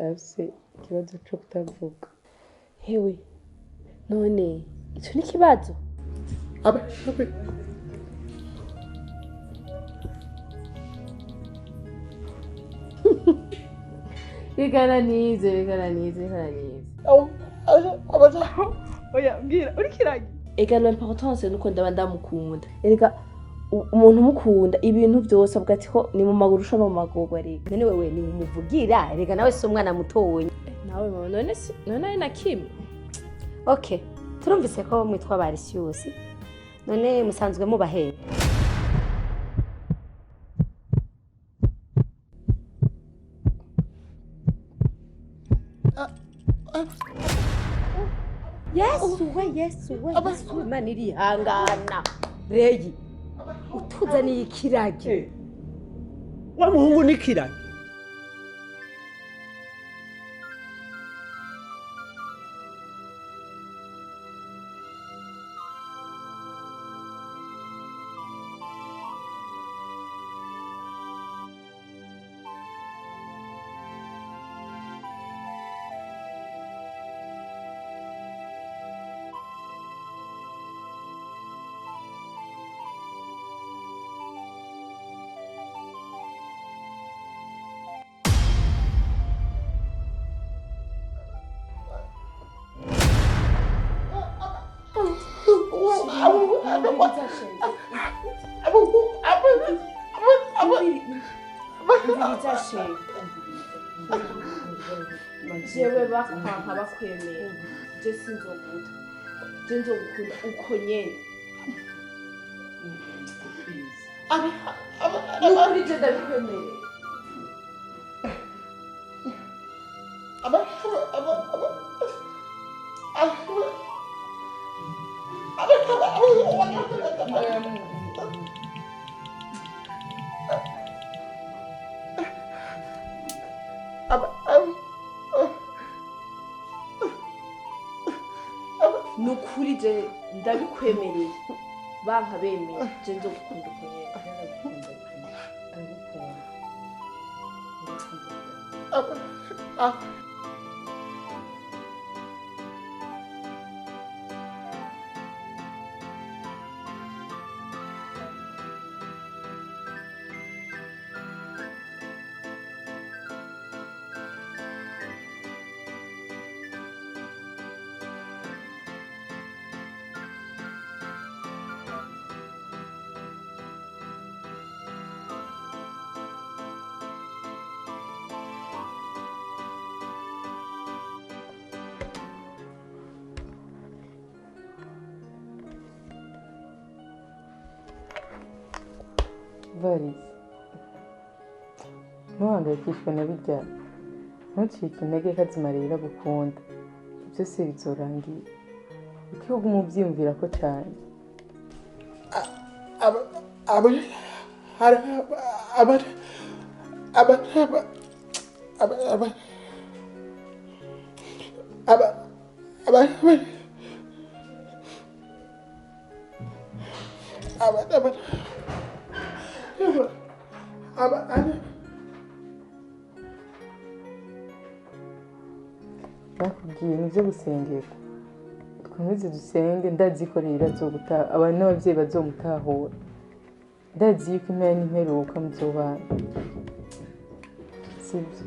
Arafise ikibazo cyo kutavuga. Hewe none icyo ni ikibazo? Reka nize, reka nize, reka nize. Oya mbwira uri kiragi. Ega l'importance nuko ndaba ndamukunda. Erega umuntu umukunda ibintu byose avuga ati ko ni mu maguru usha mu magorwa rega. None wewe ni umuvugira, rega nawe si umwana mutoya. Nawe mama none si none ari na kimwe. Okay, turumvise ko mwitwa Barisiyusi. None musanzwe mubahe? Yesu we, Yesu we, Yesu we, Imana irihangana. Reyi, utuzaniye ikiragi. Wa muhungu ni kiragi. Jewe bakwanka bakwemera, je sinzoguta, je nzogukunda uko nyene. Nukuri je ndabikwemerera. Nukuri je ndabikwemereye, banka bemeye, je nzogukunda uko nyene. Varisi, ntuhangayikishwe na birya, ntucike intege kazima rero agukunda, byose bizorangira ukihuga umubyiyumvira ko cyane. Nakubwiye nibyo gusengerwa, dukomeze dusenge, ndazi ko rero azogutaha, abantu n'ababyeyi bazomutahura, ndazi yuko impera n'imperuka muzobana, sibyo?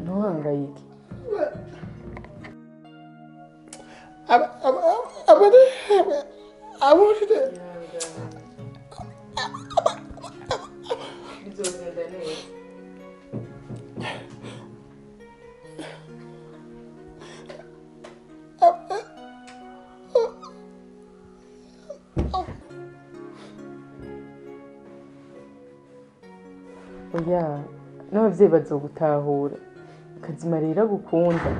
Ntuhangayike. Bizogenda neza. Oya, n'ababyeyi bazogutahura, kazima rero agukunda,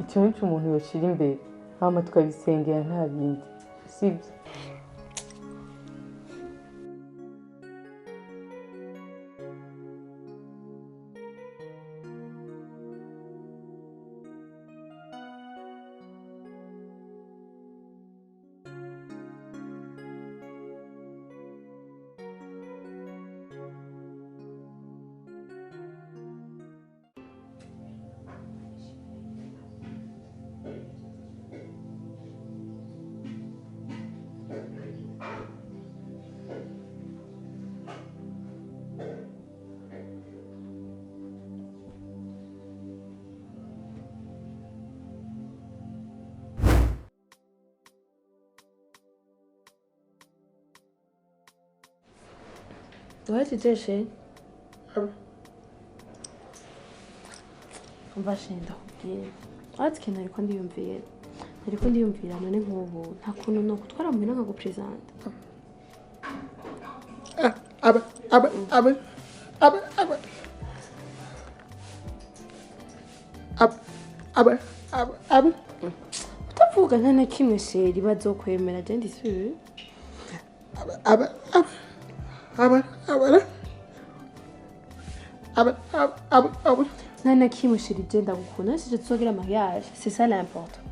icyo nico umuntu yoshira imbere, hama tukabisengera nta bindi, sibyo? Wahejeje she? Umva she, ndakubwira. Uretse ikintu ariko ndiyumvira. Ariko ndiyumvira none nk'ubu nta kuntu no gutwara muhira nkagupresenta. Aba aba aba aba aba aba aba aba aba. Utavuga nta na kimwe chéri, bazokwemera je ndi sûre. Aba aba aba aba aba aba aba. Nta na kimwe chéri, je ndagukunda, si je tuzogira mariage, c'est ça l'important.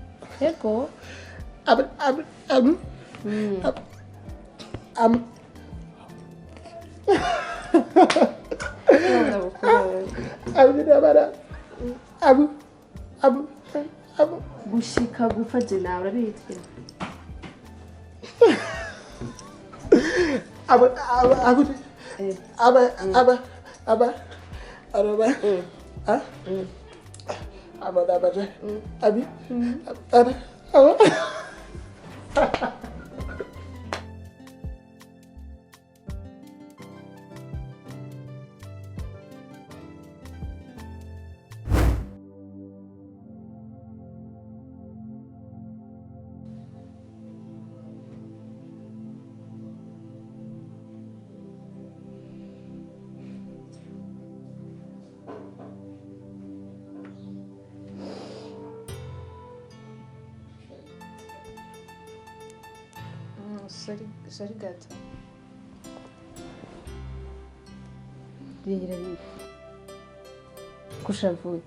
Yego. Aba aba aba aba. Aba aba aba. Gushika gupfa je nawe urabizi. Aba aba aba aba aba aba aba ah aba aba abi aba aba. Sorry gato. Rira rira. Kushavuye.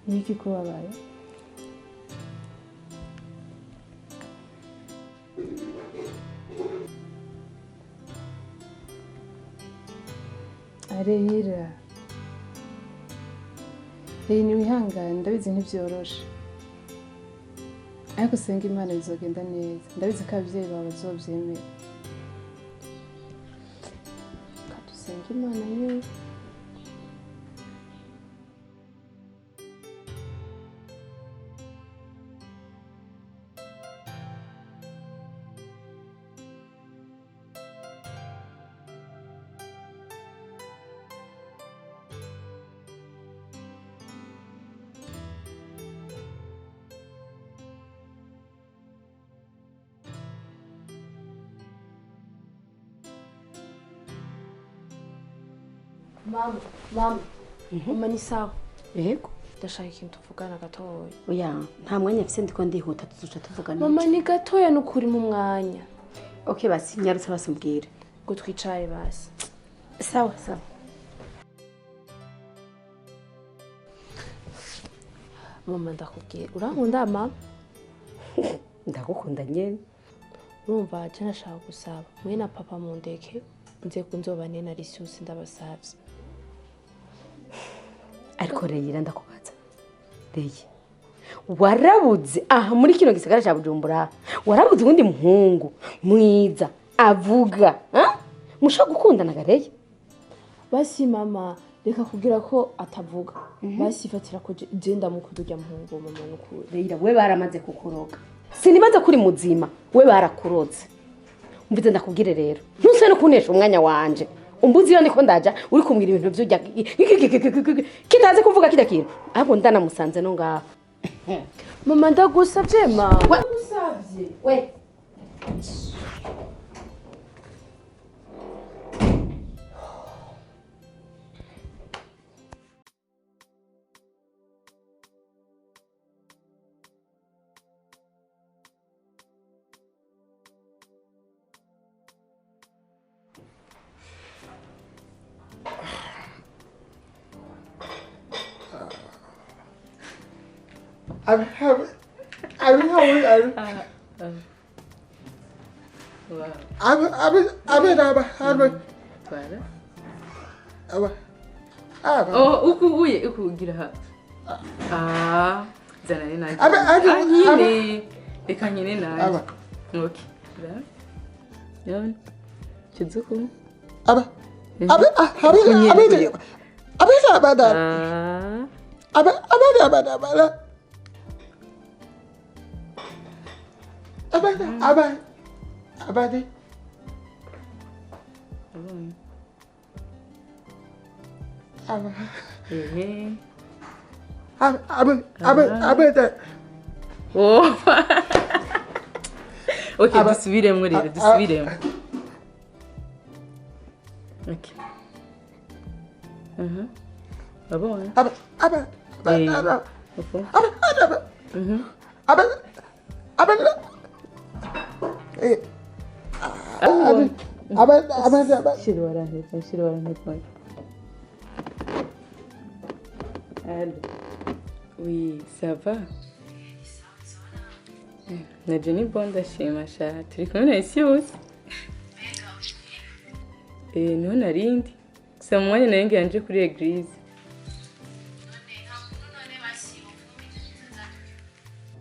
Niki ko wabaye? Arera. Rero ni wihangane, ndabizi ntibyoroshe. Ariko senga Imana bizogenda neza. Ndabizi ko abavyeyi bawe bazovyemera. Kadusenga Imana nyine. Mama, mama, mama ni sawa. Yego. Ndashaka ikintu tuvugana gatoya. Oya, nta mwanya mfise, ndiko ndihuta, tuzoca tuvugana. Mama ni gatoya nukuri mu mwanya. Okay basi, nyarutse basumbwire. Ngo twicare basi. Sawa sawa. Mama ndakubwira, urankunda mama? Ndagukunda nyene. Urumva je nashaka gusaba mwe na papa mundeke nze kunzobane na Lisius, ndabasavye. Ariko Reyira ndakubaza. Reye, warabuze aha muri kino gisagara ca Bujumbura, warabuze uwundi muhungu mwiza avuga, ha? Mushobora gukundana ga Reye? Basi mama, reka kugira ko atavuga. Basi fatira ko je ndamukunda urya muhungu mama nukuri. Reyira, we baramaze kukuroga. Sinibaza kuri muzima, we barakuroze. Mbize ndakubwire rero, ntuse no kunesha umwanya wanje. Umbuzi yo ndiko ndaja uri kumbwira ibintu vy'urya kitaze kuvuga kida kintu. Ahubwo ndanamusanze no ngaho. Mama ndagusavye ma. Ndagusavye. We. Oh, uku uye uku gira ha. Ah, zana ni naje. Nyine. Reka nyine naje. Okay. Yabona. Kizuku. Aba. Aba aba aba aba aba aba aba aba aba aba Abade. Aba. Abe abe abe. Oh. Okay, dusubiremo rero, dusubiremo. Okay. Abonye. Abe abe abe. Abe abe. Abe abe. Eh. Abe abe abe. Shira waranteze, shira waranteze. Allô. Oui, ça va? Na Jenny bon ndashima sha turi kumwe na isi yose. Eh, niho narindi. Gusa mu mwanya nari ngiye nje kuri eglise.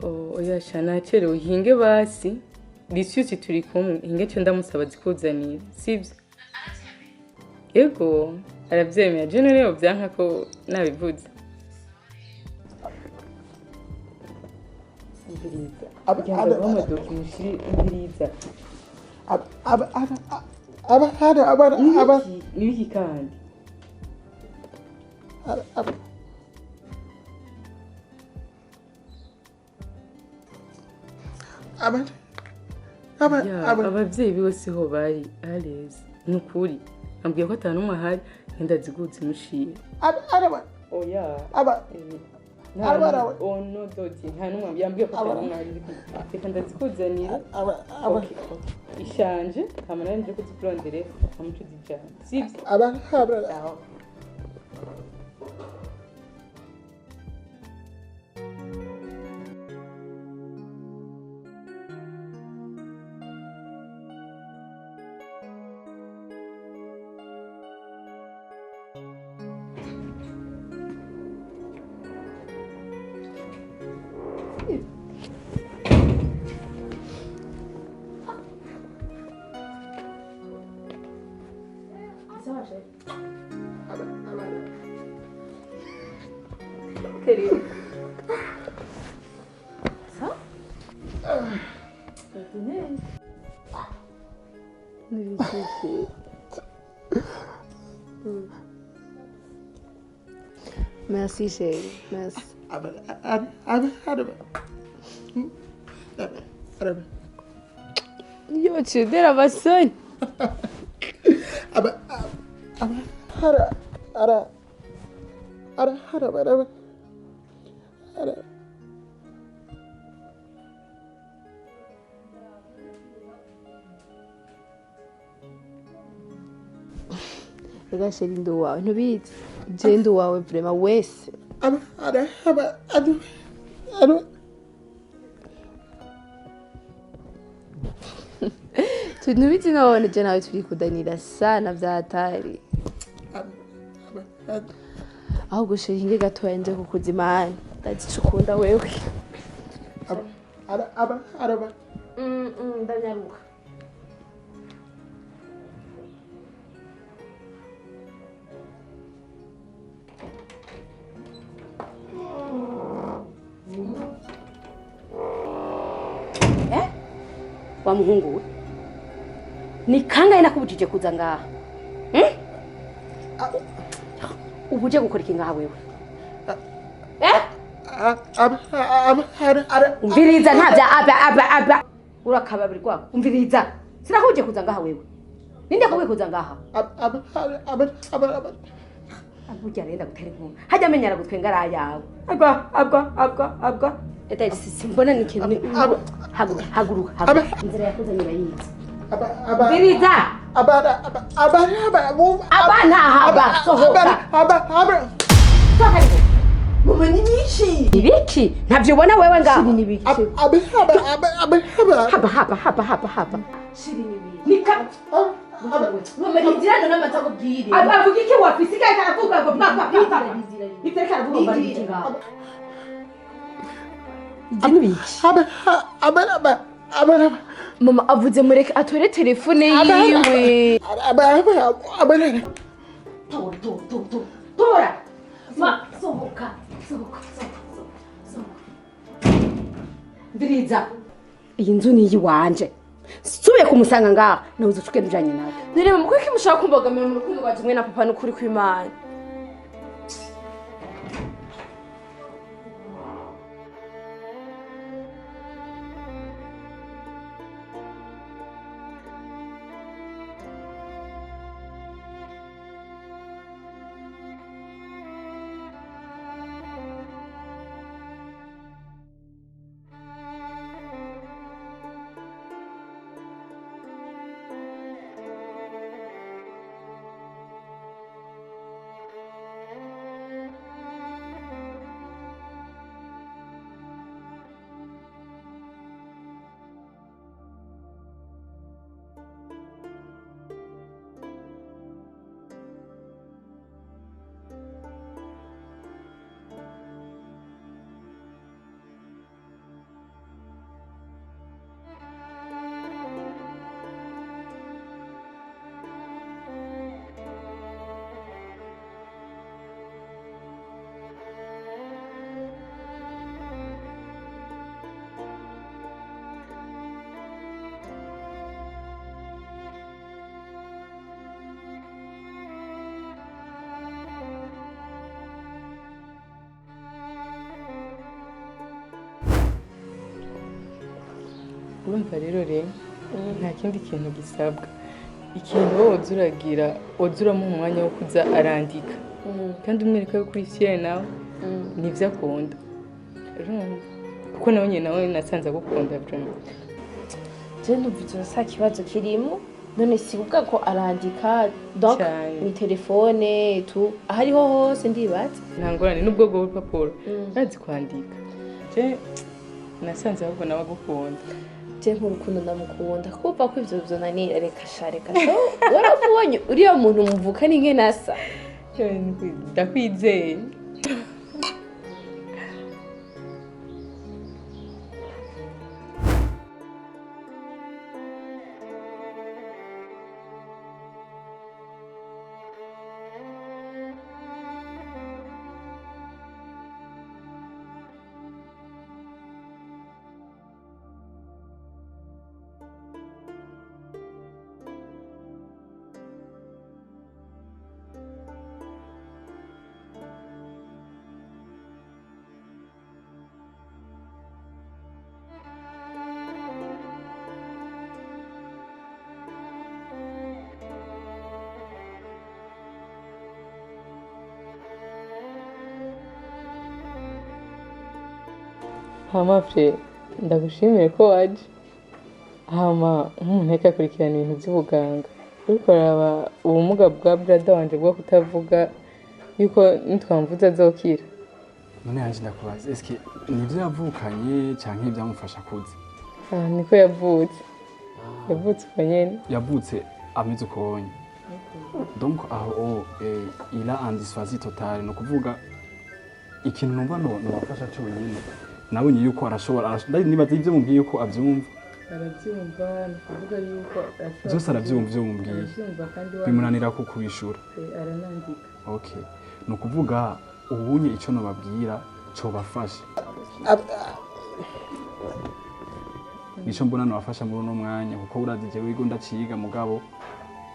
Oh, oya sha nacerewe hinge basi. Lisiusi turi kumwe hinge cyo ndamusaba zikuzanira, sibyo? Yego, arabyemera. Je none byanka ko nabivuze. Nibiki kandi ababyeyi biwe siho bari arezi ni ukuri ambwiye ko atanu n'umwe ahari ndazigutse mushiye oya ono dodi nta n'umwe yambwiye ko atanu n'umwe ahari reka ndazikuzanira ishanje hama nawe nje kuzikurondere amuco zijana sibyo Merci chérie, merci. Yo, tu abasoni. Rega chérie ndo wawe ntubizi je ndo wawe vraiment wese. Ntubizi none je nawe turi kudanira sana vyatari. Ahubwo chérie hinge gatoya nje kukuzimana ndazi ukunda wewe. Ndanyaruka. Wa muhungu we ni kangahe nakubujije kuza ngaha? Ubuje gukora iki ngaha wewe? Umviriza ntabya aba urakababirwa. Umviriza sinakubuje kuza ngaha wewe. Ninde akubwiye kuza ngaha? Aburya renda gutera inkumi hajya amenyara gutwenga ara yawe. Agwa eta simbona ni kintu. Haguruka inzira yakuzanye urayizi. Umviriza abana haba sohoka. Mama ni niki? Ibiki ntabyo ubona wewe ngaho. Shiri nibiki? Haba. Shiri nibiki? Nika Mama ndirana n'amatakubwire. Avuga iki wafisika aravuga ngo bwa. Nitereka aravuga ngo bari ngaho. Ibiki? Mama avuze mureke atore telefone yiwe. Tora. Ma sohoka. Ndiriza. Iyi nzu ni iyiwanje. Subiye kumusanga ngaha nawe uzucuke njanye nawe. Nire mama kuki mushaka kumbagamira mu rukundo rwanje mwe na papa n'ukuri kw'Imana. Urumva rero nta kindi kintu gisabwa. Ikintu wowe uzuragira uzuramuha umwanya wo kuza arandika. Kandi umwereka yuko uri fier nawe nivyo akunda. Kuko nawe nyene nawe nasanze agukunda vraiment. Je ndumva ivyo sa kibazo kirimo none si kuvuga ko arandika donc ni telefone tu ahariho hose ndibaza. Nta ngorane n'ubwo bwo urupapuro arazi kwandika. Je nasanze ahubwo nawe agukunda. Je nk'urukundo ndamukunda kuva ko ivyo vyonanira reka sha reka so waramubonye uriya muntu muvuka ni nkene asa. Ndakwizeye. Hama fre ndagushimiye ko waje. Hama nk'umuntu ariko akurikirana ibintu by'ubuganga uriko araba ubumuga bwa brother wanje bwo kutavuga yuko nitwamvuza azokira. None yaje ndakubaza eske nivyo yavukanye canke ivyamufasha kuza? Niko yavutse. Yavutse uko nyene. Yavutse ameze uko nyene. Donc aho il a un dysphasie totale no kuvuga ikintu numva no nobafasha cyonyine. Nabonye yuko arashobora nibaza ivyo mubwiye yuko avyumva. Aravyumva ni kuvuga yuko byose aravyumva ivyo mubwiye. Bimunanira ko kubishura. Aranandika. Okay. No kuvuga ubunye ico nobabwira cyo bafasha. Nico mbona nobafasha muri uno mwanya kuko urazi jewe wigo ndaciga mugabo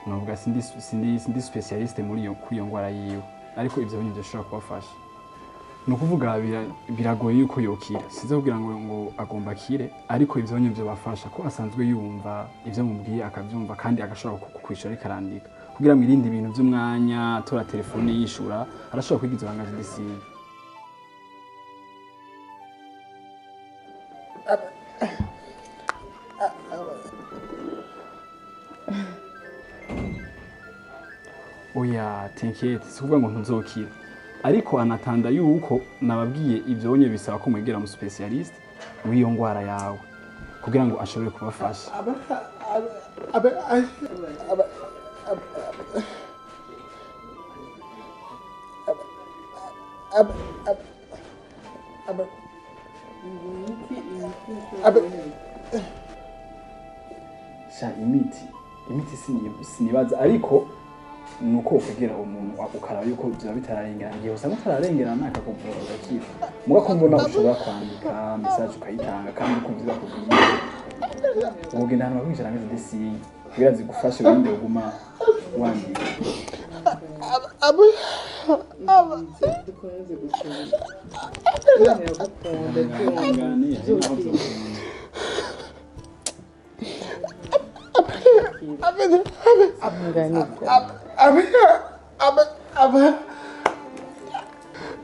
novuga sindi specialiste muri iyo kuri iyo ngwara yiwe ariko ivyo bintu byoshobora kubafasha. No kuvuga biragoye yuko yokira siza kugira ngo agomba akire ariko ivyo bintu byo bafasha ko asanzwe yumva ivyo mubwiye akavyumva kandi agashobora kukwishura ariko arandika kugira mwirinde ibintu by'umwanya atora telefone yishura arashobora kwigiza langage de signes. Oya t'inquiète si kuvuga ngo ntuzokira ariko anatanda yuko nababwiye ivyonye bisaba ko mwegera mu specialiste w'iyo ngwara yawe kugira ngo ashobore kubafasha. Sha imiti sinibaza ariko nuko ukegera umuntu ukaraba yuko byaba bitararengerana igihe usanga utararengerana akakuvura ugakira muga ko mbona ushobora kwandika message ukayitanga kandi ukumva ibyo akubwiye. Wogenda ahantu bakwigisha langage des signes kugira zigufashe wirinde kuguma wandika. Dukomeze gusenga. Imana iragukunda. Ihangane, hari naho vyokunda. Ihangane.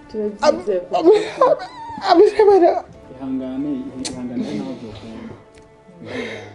Turabyizeye ko Ihangane, ihangane, hari naho vyokunda. Ihangane.